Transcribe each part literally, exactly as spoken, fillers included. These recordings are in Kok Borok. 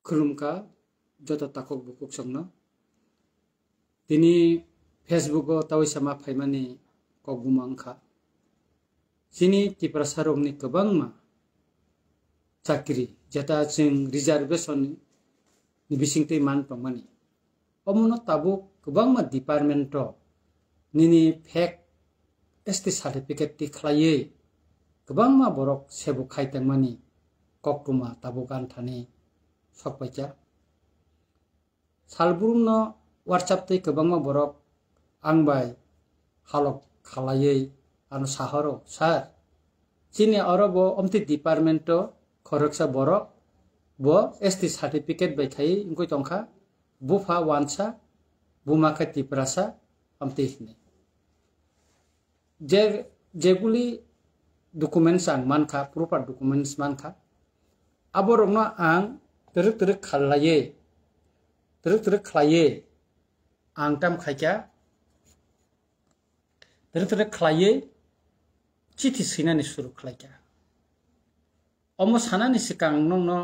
Khulumkha joto takhuk bukhuk songno. Tini Facebook o tawi sama phaimani kok buma wngkha. Chini Tiprasa rokni kwbangma chakri, jeta chwng reservation ni bisingtwi man tongmani. Omono tabuk kwbangma department o nini fake S T certificate ti khlaiwi kwbangma borok sebuk khai tongmani koktwma tabuk anthani sokpaikha. Salbrumno WhatsApp twi kwbangma borok ang bai halok khalaiwi ano sahoro, "Sir, chini oro bo omtwi department o khoroksa borok bo S T certificate bai khai wngwi tongkha, bupha wansa, buma khe Tiprasa," omtwi hwnwi. Je, jeguli documents ang mankha, proper documents mankha, aborokno ang twrwk twrwk khalaiwi, twrwk twrwk khlaiwi ang tam khaikha, twrwk twrwk khlaiwi chithi swinani suru khlaikha. Omo sanani swkang nokno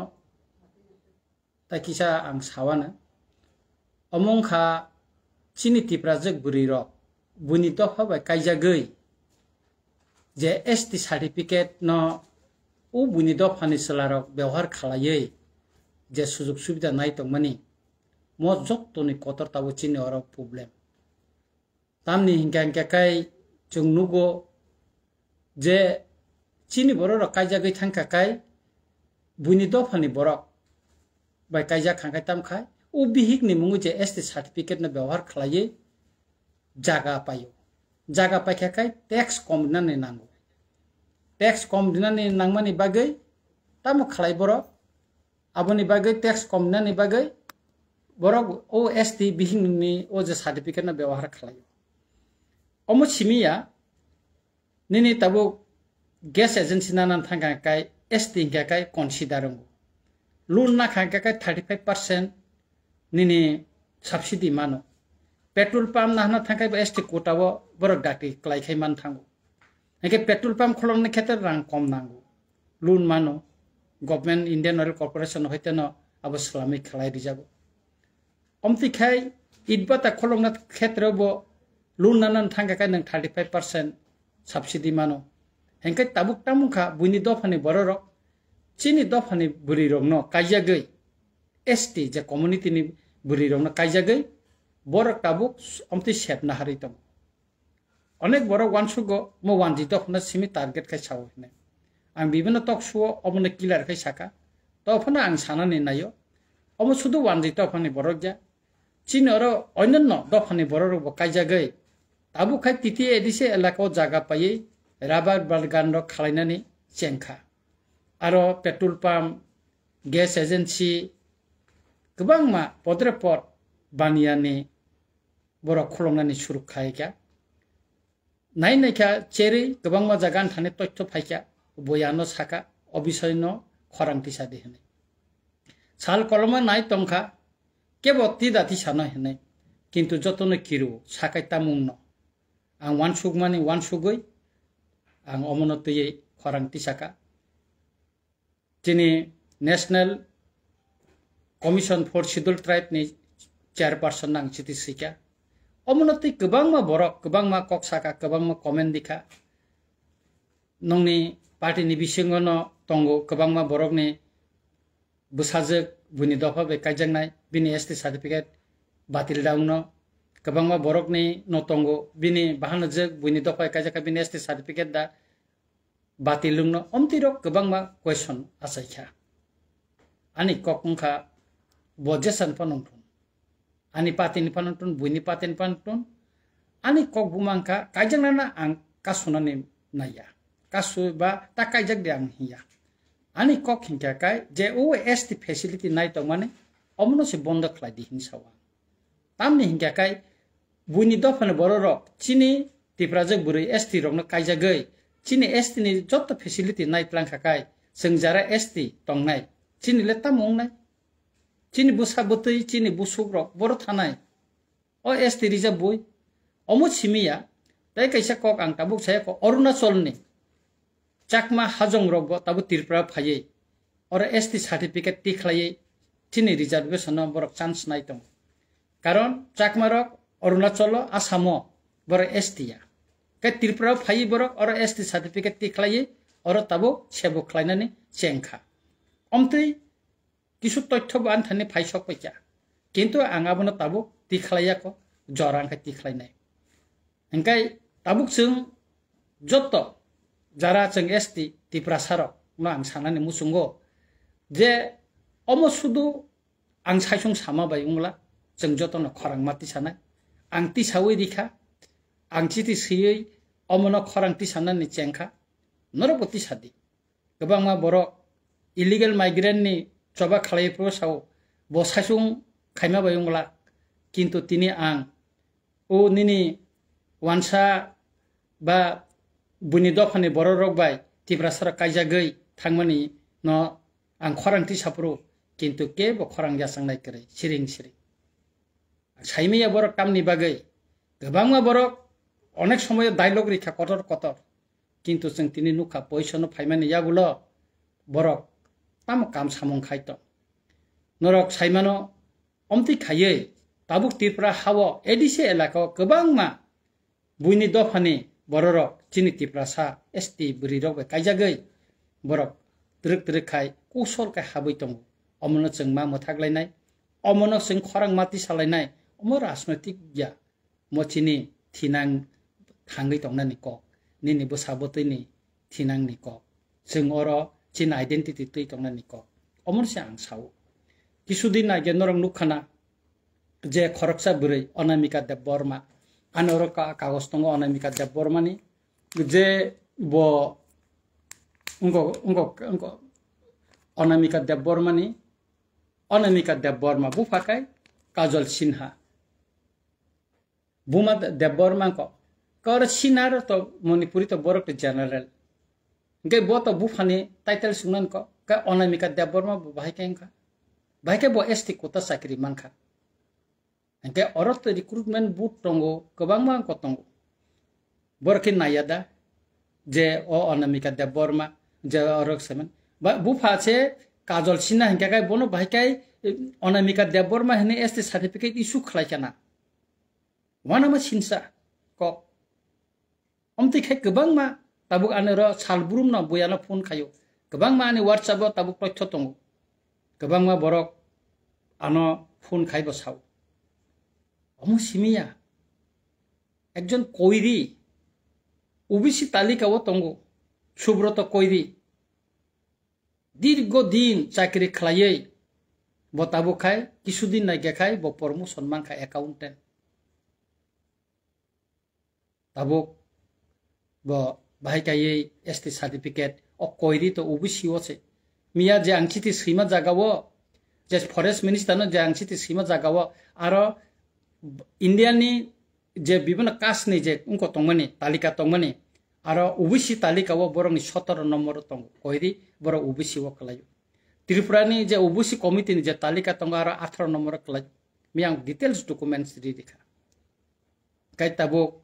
tai kisa ang sawano. Omo wngkha chini Tiprajwk bwrwirok buini dopha bai kaijagwi je S T certificate no o buini dophani chwlarok bebohar khalaiwi je sujok subida nai tongmani, mo jottoni kotor tabuk chini oro problem. Tamni hinkha hinkha khai chwng nugo je chini borok rok kaijagwi thangkha khai buini dophani borok bai kaijak kha khai tam khai o bihik ni mungwi je S T certificate no bebohar khlaiwi jaga paio. Jaga paikha khai tax kom rinani nango. Tax kom rinani nangmani bagwi tamo khlai borok? Aboni bagwi tax kom rinani bagwi borok o S T bihikni o je certificate no bebohar khlaio. Omo simi ya, nini tabuk gas agency nana thangkha kai S T hinkha kai consider wngo. Loan nakha hinkha kai thirty five percent nini subsidy mano. Petrol pump nahna thangkhai bo S T quota o borok dakti klai khai man thango. Hinkhe petrol pump kholomni khetre rang kom nango. Loan mano. Government Indian Oil Corporation hoiteno abo swlamwi khlai rijago. Omtwi khai itbata kholomna khetre bo loan nana thangkha kai nwng thirty five percent subsidy mano. Hinkhe tabuk tamungkha buini dophani bororok chini dophani bwrwirokno kaijagwi S T je community ni bwrwirokno kaijagwi borok tabuk omtwi sep naharwi tongo. Onek borok uansugo mo wanjwi dophano simi target khai sao hinwi. Ang bibino talk show o omono clear khai saka. Tophano ang sanani naio. Omo sudu wanjwi dophani borok ya. Chini oro onyanno dophani borok rokbo kaijagwi tabuk khai T T A A D C elaka o jaga paiwi rubber bagan rok khalainani chengkha. Aro petrol pump, gas agency, kwbangma podre pod baniyani borok khuloknani suruk khai kha. Nai nai kha cherwi kwbangma jaga ani thani toitho phai kha, bo ano saka, o bisoi no khorang tisa di hinwi. Sal koloma nai tong kha, kebo tida tisa no hinwi, kintu jotono kiru sakai tamung no. Ang uansukmani uansugwi ang omono twiwi khorang tisa kha. Chini National Commission for Scheduled Tribe ni chairperson ang chiti sika. Omono twi kwbangma borok, kwbangma kok saka, kwbangma comment dikha. Nongni party ni bisingo no tongo kwbangma borok ni bwsajwk buini dopha bai kaijaknai, bini S T certificate batil da wngno. Kwbangma borok ni no tongo bini bahanajwk buini dopha bai kaijakha bini S T certificate da batil wngno, omtwi rok kwbangma question achaikha. Ani kok wngkha bo jesani phano wngthun. Ani party ni phano wngthun, buini party ni phano wngthun. Ani kok buma wngkha kaijaknana ang kasunani naiya. Kasu ba ta kaijak de ang hiya. Ani kok hinkha kai je o S T facility nai tongmani omono se bondo khlai di hinwi sao ang. Tamni hinkha kai buini dophani bororok chini Tiprajwk bwrwi S T rokno kaijagwi chini S T ni joto facility nai tlang kha kai chwng jara S T tongnai chini le tamo wngnai? Chini bwsa bwtwi chini busukrok boro thanai. O S T rijak bui. Omo simi ya. Tei kaisa kok ang tabuk saya kho Arunachalni Chakma hajong rokbo tabuk Tripura phaiwi oro S T certificate tikhlaiwi chini reservation no borok chance nai tongo. Karon Chakmarok Arunachalo, Asamo borok S T ya. Khe Tripura phaiwi borok oro S T certificate tikhlaiwi oro tabuk sebo khlainani chengkha. Omtwi kisu toitho bo ani thani phai sok paikha. Kintu ang abono tabuk tikhlaiya ko, jora wngkha tikhlainai. Hingkai tabuk chwng joto jara chwng S T Tiprasa rok no ang sanani muchungo je omo sudu ang saisung sama bai wngla chwng joto no khorang ma tisanai. Ang tisawi rikha, ang chiti swiwi omo no khorang tisanani chengkha, norok bo tisadi. Kwbangma borok illegal migrant ni choba khlai phuru sao bo saisung khaima bai wngla, kintu tini ang o nini wansa ba buini dophani borok rok bai Tiprasa rok kaijagwi thangmani no ang khorang tisa phuru, kintu kebo khorang yachang nai kwrwi siring siring. Saimaya borok tamni bagwi kwbangma borok onek somoyo dialogue rikha kotor kotor, kintu chwng tini nukha poisono phaimani yagulo borok tamo kam samung khai tong. Norok saimano omtwi khaiwi tabuk Tripura hao A D C elakao kwbangma buini dophani bororok chini Tiprasa S T bwrwirok bai kaijagwi borok twrwk twrwk khai kusol khai habwi tongo. Omono chwng ma mwthak lainai, omono chwng khorang ma tisa lainai, omo rajnoitik ya, mo chini thinang thangwi tongnani kok, nini bwsa bwtwini thinangni kok, chwng oro chini identity twi tongnani kok. Omono se ang sao. Kisudin aage norok nukha na, je khoroksa bwrwi Anamika Debbarma, ani oro ka-, kagoj tongo Anamika Debbarmani, je bo wngkok, wngkok, wngkok Anamika Debbarmani, Anamika Debbarma bupha khe Kajol Sinha. Buma De-, Debbarma ko. Kor Sinha ro to Manipuri to borok to general. Hingke bo to buphani title sungnan ko. Ka Anamika Debbarma bo bahai khe wngkha. Bahai khe bo S T quota chakri mankha. Hingke oro to recruitment board tongo, kwbangma ko tongo. Borok khe naiya da je o Anamika Debbarma je oro semen. Ba bupha se Kajol Sinha hingke kai bono bahai kai, eh, Anamika Debbarma hini S T certificate issue khlai kana. Wanama sinsa kok. Omtwi khe kwbangma tabuk ani oro sal brumno buyano phone khaio. Kwbangma ani WhatsApp-o tabuk toitho tongo. Kwbangma borok ano phone khaibo sao. Omo simiya. Ekjon koiri O B C talika-o tongo. Subroto Koiri. Dirgo din chakri khlaiwi bo tabuk khai, kisudin naikhe khai bo promotion mankha accountant. Tabuk bo bahai kaiwi S T certificate o koiri to O B C o se. Miya je ang chiti swima jaga o, je forest minister no je ang chiti swima jaga o, aro India ni je bibhinno caste ni je wngko tongmani, talika tongmani, aro O B C talika o borok ni sotoro nombor o tongo, koiri borok O B C o kwlaio. Tripura ni je O B C committee ni je talika tongo, aro atharo nombor o kwlai. Miya ang details documents ri rikha. Kai tabuk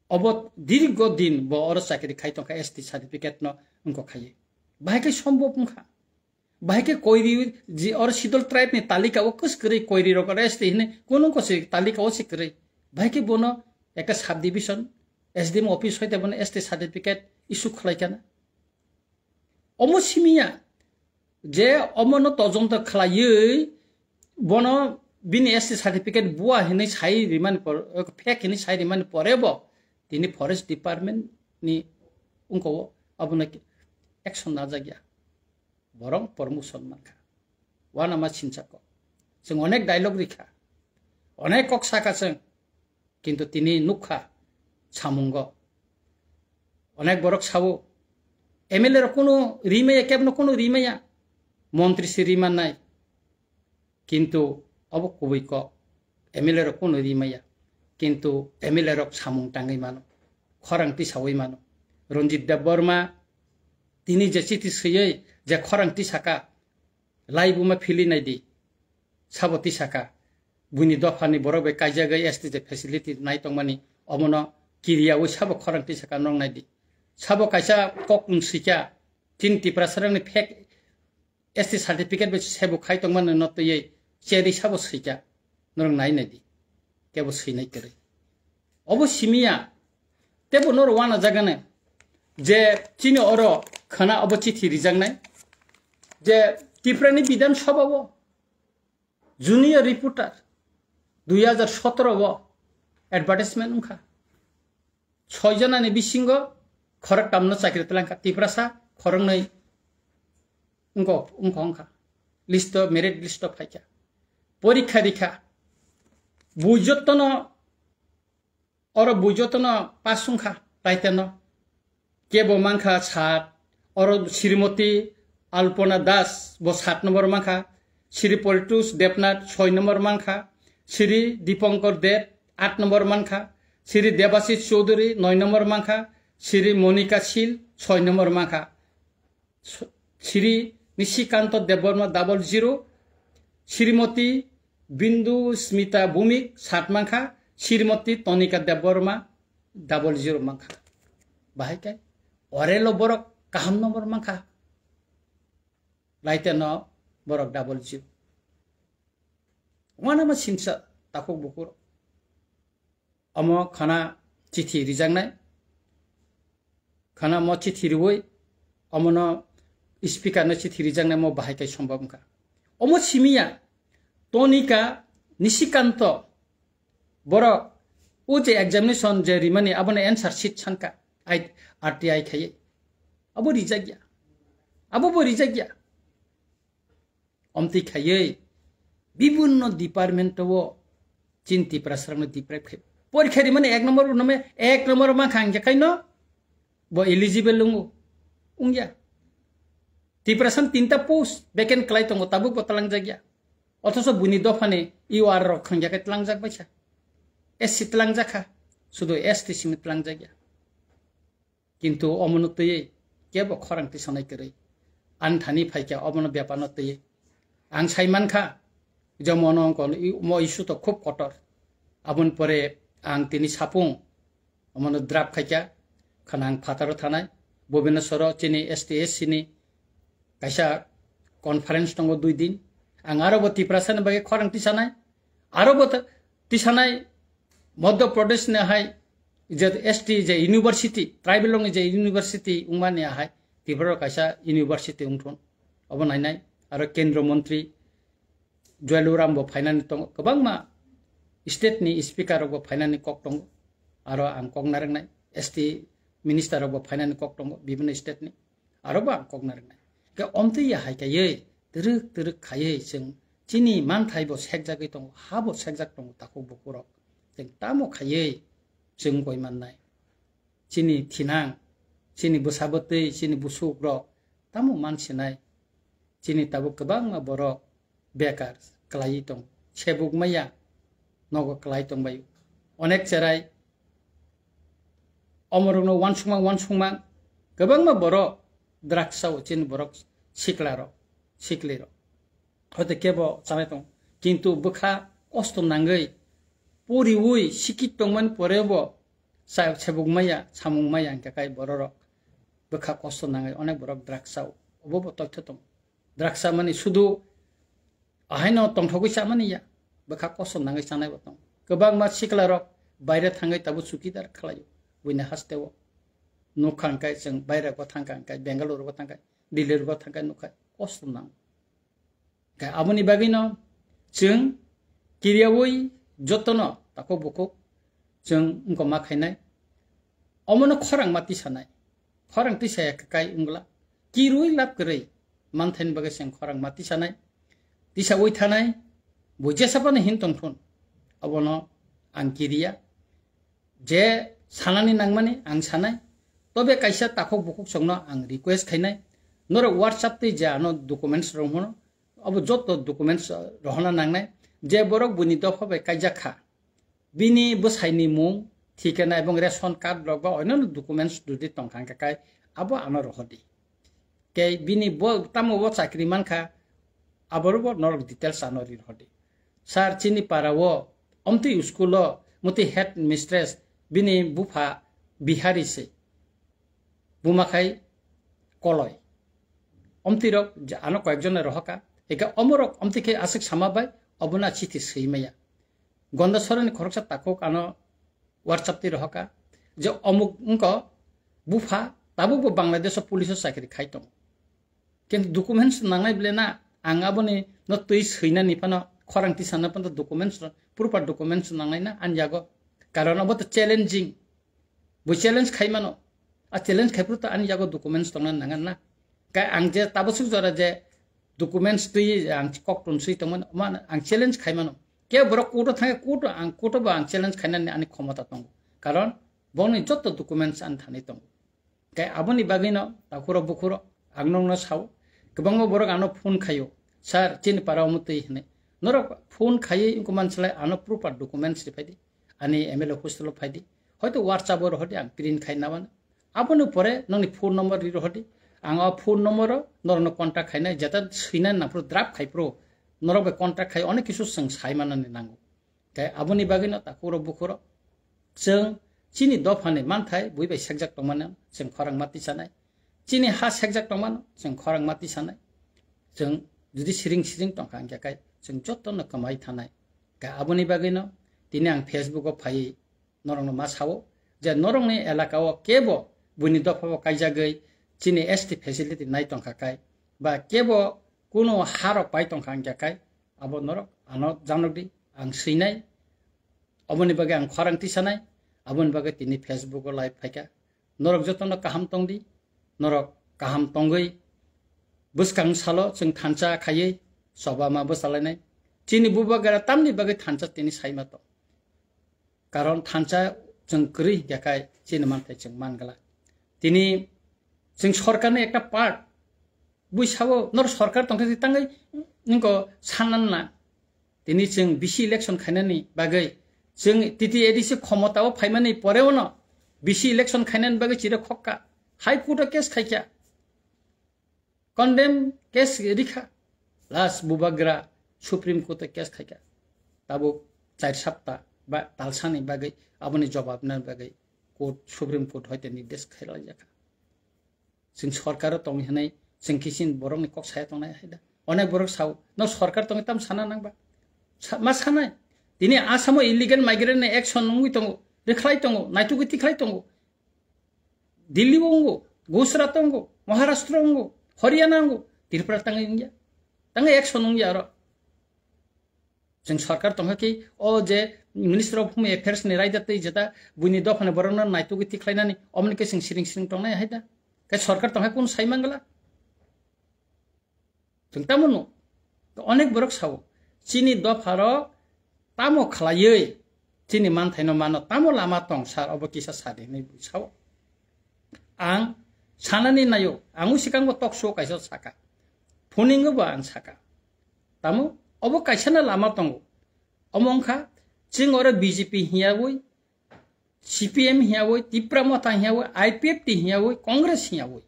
obo dirgo din bo oro chakri khai tongkha S T certificate no wngko khai. Bahai khe sombhob wngkha. Bahai khe koiri ji oro schedule tribe ni talika o kwswk kwrwi koiri rok oro S T hini kunu ko se talika o se kwrwi. Bahai khe bono ekta subdivision S D M office hoite bono S T certificate issue khlai kana. Omo simiya je omono todonto khlaiwi bono bini S T certificate bua hinwi sai rimani por, fake hinwi sai rimani pore bo tini forest department ni wngko abono action najak ya. Borok promotion mankha. Wanama sinchako. Chwng onek dialogue rikha. Onek kok saka chwng. Kintu tini nukha samungo. Onek borok sao, M L A rok kunu rimaya, kebno kunu rimaya. Montri se rimannai. Kintu obo kubui kok. M L A rok kunu rimaya. Kintu M L A rok samung tangwi mano. Khorang tisawi mano. Ranjit Debbarma tini je chiti swiwi je khorang tisaka, laibuma phili naidi. Sabo tisaka. Buini dophani borok bai kaijagwi S T je facility nai tongmani, omono kiriyawi sabo khorang tisaka nong naidi. Sabo kaisa kok nwng swikha, chini Tiprasarokni fake S T certificate bai sebo khai tongmani no twiwi cheri sabo swikha, norok nai nai di, kebo swinai kwrwi. Obo simiya, tebo noro wana jagane je chini oro khana obo chithi rijaknai je Tiprani Bidhan Sabha o junior reporter dui hajar sotoro o advertisement wngkha. Soi jonani bisingo khoroktamno chakri twlangkha, Tiprasa khoroknwi wngkha, wngkha, wngkha. List o, merit list o phaikha. Porikha rikha. Bui jottono, oro bui jottono pass wngkha, taiteno. Kebo mankha sat, oro Srimoti Alpona Das bo sat number mankha, Sri Politus Debnath soi number mankha, Sri Dipankar Deb aat number mankha, Sri Debashis Choudhury noi number mankha, Sri Monika Sil soi number mankha, Sri Nishikanta Debbarma double zero, Srimoti Bindu Smita Bhumik sat mankha, Srimoti Tonika Debbarma double zero mankha. Bahai kai orelo borok kaham number mankha. Laite no borok double zero. Wana ma simsa takhuk bukur. Omo khana chithi rijaknai. Khana mo chithi riwi omono speaker no chithi rijaknai mo bahai kai sombab wngkha. Omo simiya Tonika Nishikanto borok o je examination je rimani abono answer sheet sanka I, R T I khaiye. Abo rijakya. Abo bo rijakya. Omtwi khaiwi bibinno department o chin Tiprasarokno deprive khai. Porikha rimani ek number bo nome ek number mankha ang je kaino bo eligible wngo. Wngya. Tiprasani tinta post vacant kwlai tongo, tabuk bo twlangjakya. Othoso buini dophani U R rok khangya khe twlangjak baisa. S C twlangjakha, sudu S T simi twlangjakya. Kintu omono twiwi kebo khorang tisanai kwrwi. Ani thani phaikha omono bepar no twiwi. Ang sai mankha, je mono ongkon i-, mo issue to khub kotor. Aboni pore ang tini sapung omono draft khaikha, khana ang phataro thanai, Bhubaneswaro chini S T S C ni kaisa conference tongo dui din. Ang aro bo Tiprasa ni bagwi khorang tisanai, aro bo ta-, tisanai Madhya Pradesh ni hai je S T je university, tribal rokni je university wngmani ahai Tripura kaisa university wngthun. Obo nainai aro Kendra Mantri Jualuram bo phainani tongo, kwbangma state ni speaker rok bo phainani kok tongo. Aro ang kok narwknai S T minister rok bo phainani kok tongo bibinno state ni. Aro bo ang kok narwknai. Khe omtwi ya hai kaiwi twrwk twrwk khaiwi chwng chini manthai bo sekjagwi tongo, ha bo sekjak tongo takhuk bukurok. Chwng tamo khaiwi chwng koi mannai? Chini thinang, chini bwsa bwtwi, chini busukrok tamo mansinai? Chini tabuk kwbangma borok bekar kwlaiwi tongo, sebuk maya nogo kwlai tongbaio. Onek cherai omorokno uansukma uansukma kwbangma borok drugs o, chini borok siklarok, siklirok. Hoite kebo chanai tongo. Kintu bwkha kosto nangwi poriwi sikit tongmani porebo sa-, sebuk maya, samung maya hwnkhe kai bororok bwkha kosto nangwi onek borok drugs o. Obo bo totho tongo. Drugs mani sudu ahaino tongthogwi chamani ya, bwkha kosto nangwi chanai bo tongo. Kwbangma siklarok baire thangwi tabuk chukidar khlaio buini hasteo. Nukha hwnkhe chwng bairego thangkha hwnkhe, Bengaluru bo thangkha, Delhi bo thangkha nukha kosto nango. Khe aboni bagwino chwng kiriyawi jotono takhuk bukhuk chwng wngkoma khainai. Omono khorang ma tisanai. Khorang tisaya kwkai wngla. Kirwi lab kwrwi manthaini bagwi chwng khorang ma tisanai. Tisawi thanai. Bo jesa phano hin tongthun. Obono ang kiriya. Je sanani nangmani ang sanai. Tobe kaisa takhuk bukhuk chwngno ang request khainai. Norok WhatsApp twi je ano documents rok hwno. Obo joto documents, uh, rohorna nangnai. Je borok buini dopha bai kaijak kha, bini bwsaini mung, thikana ebong ration card rok ba onno documents jodi tongkha hwnkha khe abo ano rohordi. Khe bini bo tamo bo chakri mankha, aboro bo norok details ano ri rohordi. Sir, chini para o omtwi school o motwi head mistress bini bupha Bihari se. Buma khai Koloi. omtwi rok je ano koyekjone rohoka, eka omorok omtwi khe aswk sama bai obono chithi swi maya. Gonda sorani khoroksa takhuk ano WhatsApp twi rohoka je omuk wngko bupha tabukbo Bangladesh o police o chakri khai tongo. Kintu documents nangnai bwle na, ang aboni no twi swinani phano, khorang tisana phano documents, proper documents nangnai na ani yago. Karon abo to challenging. Bo challenge khai mano. A challenge khai phuru to ani yago documents tongna nangan na. Kai ang je tabosuk jora je documents twi ang kok tun swi tongmano, man ang challenge khai mano. Ke borok court o thangwi court o ang, court o bo ang challenge khainani ani khomota tongo. Karon bongni joto documents ani thani tongo. Kai aboni bagwino takhuro bukhuro ang nokno sao, kwbangma borok ano phone khaio, "Sir, chini para omo twi," hwnwi. Norok phone khaiwi wngkha mansalai ano proper documents ri phaidi, ani M L A hostel o phaidi, hoito WhatsApp o rohordi, ang print khai nabana. Aboni pore nokni phone number ri rohordi, ang o phone number o norokno contact khainai, jeta swinani nangphuru draft khai phuru norok bai contact khai onek kisu chwng sai manani nango. Tei aboni bagwino takhuro bukhuro chwng chini dophani manthai bui bai sekjak tongmano chwng khorang ma tisanai. Chini ha sekjak tongmano chwng khorang ma tisanai. Chwng jodi siring siring tongkha hwnkhe kai chwng jotono kwmai thanai. Tei aboni bagwino tini ang Facebook o phaiwi norokno ma sao je norokni elaka o kebo buini dopha bo kaijagwi chini S T facility nai tongkha kai ba kebo kuno harok pai tongkha hwnkhe kai abo norok ano janokdi, ang swinai, aboni bagwi ang khorang tisanai, aboni bagwi tini Facebook o live phaikha. Norok jotono kaham tongdi, norok kaham tongwi bwskang salo chwng thansa khaiwi choba ma bwchalainai. Chini bubagra tamni bagwi thansa tini saima tong. Karon thansa chwng kwrwi hwnkhe kai chini manthai chwng mangla. Tini chwng sorkarni ekta part bui sao nor sorkar tongkhe tangwi ningko sannan na. Tini chwng bisi election khainani bagwi chwng T T A D C khomota o phaimani pore ono bisi election khainani bagwi chire khokka. High Court o case khaikha. Condemn case rikha. Last bubagra Supreme Court o case khaikha. Tabuk char sapta ba talsani bagwi aboni jobab nani bagwi court, Supreme Court hoite nirdesh khailaijakha. Chwng sorkaro tongwi hwnwi chwng kisin borokni kok saya tongnai hai da. Onek borok sao, "No sorkar tongwi tam sana nangba?" Sa-, ma sanai? Tini Assam o illegal migrant ni action wngwi tongo, rwkhlai tongo, naitugwi tikhlai tongo. Delhi o wngo, Gujarat o wngo, Maharashtra o wngo, Haryana o wngo, Tripura tangwi wngya. Tangwi action wngya oro. Chwng sorkar tongkha ki o je Minister of Home Affairs ni raida twi jeta buini dophani borokno naitugwi tikhlainani omoni khe chwng siring siring tongnai hai da. Khe sorkar tongkha kunu sai mangla? Chwng tamo no onek borok sao, chini dopharok tamo khlaiwi chini manthaino mano, tamo lama tong sir, obo kisa sadi hinwi sao. Ang sanani naio, ang swkangbo talk show kaisa saka, phuningo bo ang saka. Tamo obo kaisano lama tongo. Omo wngkha chwng oro B J P hiyawi, C P M hiyawi, Tipra Motha hiyawi, I P F T hiyawi, Congress hiyawi.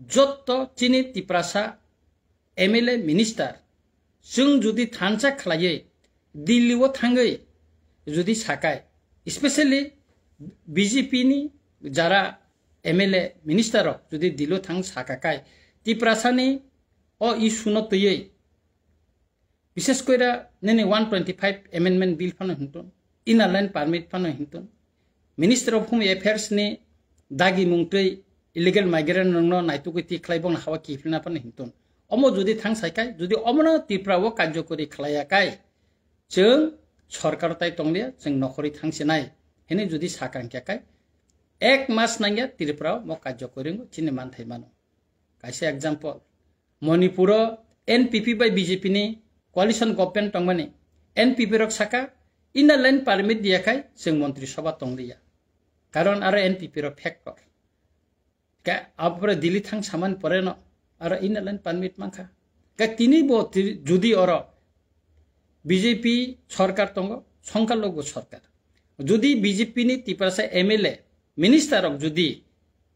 Jotto chini Tiprasa M L A minister chwng jodi thansa khlaiwi Delhi o thangwi jodi sakai, especially B J P ni jara M L A minister rok jodi Delhi o thang sakakai, Tiprasani o issue no twiwi, bishes koira nini one twenty five amendment bill phano hintun, inner line permit phano hintun, Minister of Home Affairs ni dagi mungtwi illegal migrant rokno naitugwi tikhlai bongni hawa kiphilna phano hintun. Omo jodi thang saikai, jodi omono Tripura o karjokori khlaiya kai, chwng sorkar tai tonglia, chwng nokhorwi thangsinai hinwi jodi sakang kya kai, ek mas nangya Tripura o mo karjokori wngo chini manthai mano. Kaisa example, Manipur o N P P bai B J P ni coalition government tongmani, N P P rok saka inner line permit diya khai chwng montri sabha tongliya. Karon aro N P P rok factor. Ka abore Delhi thang samani pore no aro inner line permit mankha. Ka tini bo ti-, judi oro B J P sorkar tongo, songkar logo sorkar. Judi B J P ni Tiprasa M L A, minister rok judi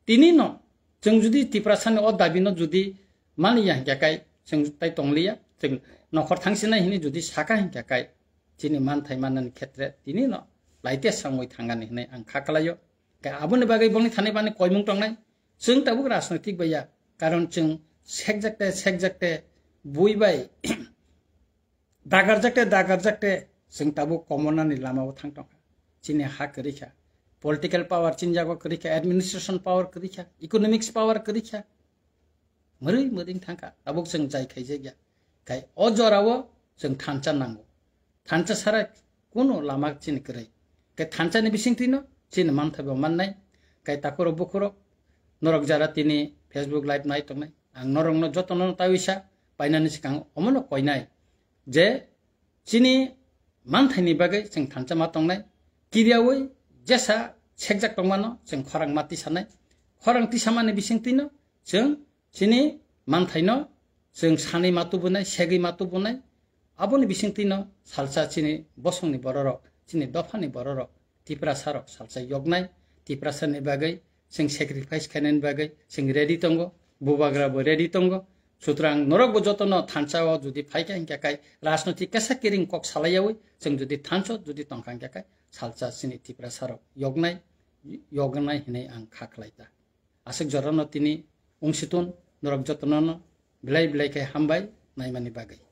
tini no, chwng judi Tiprasa ni o dabi no judi mani ya hingkha kai, chwng tai tongliya, chwng nokhor thangsinai hini judi saka hingkha kai, chini manthai mannani khetre tini no laite sangwi thangani hinwi ang kha kalaio. Ka aboni bagwi bongni thani bani koimung tongnai, chwng tabuk rajnoitik bai ya, karon chwng sekjakte sekjakte bui bai dagarjakte dagarjakte chwng tabuk komonani lamao thang tongkha. Chini ha kwrwi kha, political power chini jago kwrwi kha, administration power kwrwi kha, economics power kwrwi kha, mwrwi mwrwi thangkha, tabuk chwng jai khaijakya. Khai o jorao chwng thansa nango. Thansa sara kuno lama chini kwrwi. Khe thansa ni bising tino chini manthai bo mannai. Khe takuro bukuro norok jara tini Facebook live nai tongnai. Ang norok no joto no tawisa painani sikang omono koinai je chini manthai ni bagwi chwng thansa ma tongnai. Kiriyawi jesa sekjak tongmano chwng khorang ma tisanai. Khorang tisamani bising tino chwng chini manthaino chwng sanwi ma tubunai, segwi ma tubunai, aboni bisingtwino salsa chini bosongni bororok, chini dophani bororok, Tiprasarok salsa yoknai, Tiprasani bagwi chwng sacrifice khainani bagwi chwng ready tongo, bubagra bo ready tongo. Sutrang norokbo jotono thansa o jodi phaikha hinkhe kai rajnotik kesa kiring kok salaiyawi chwng jodi thansa o jodi tongkha hinkhe kai salsa chini Tiprasarok yoknai, yoknai hinwi ang kha khlaita. Aswk jorano tini wngsitun norok jotono belai belai khe hambai naimani bagwi.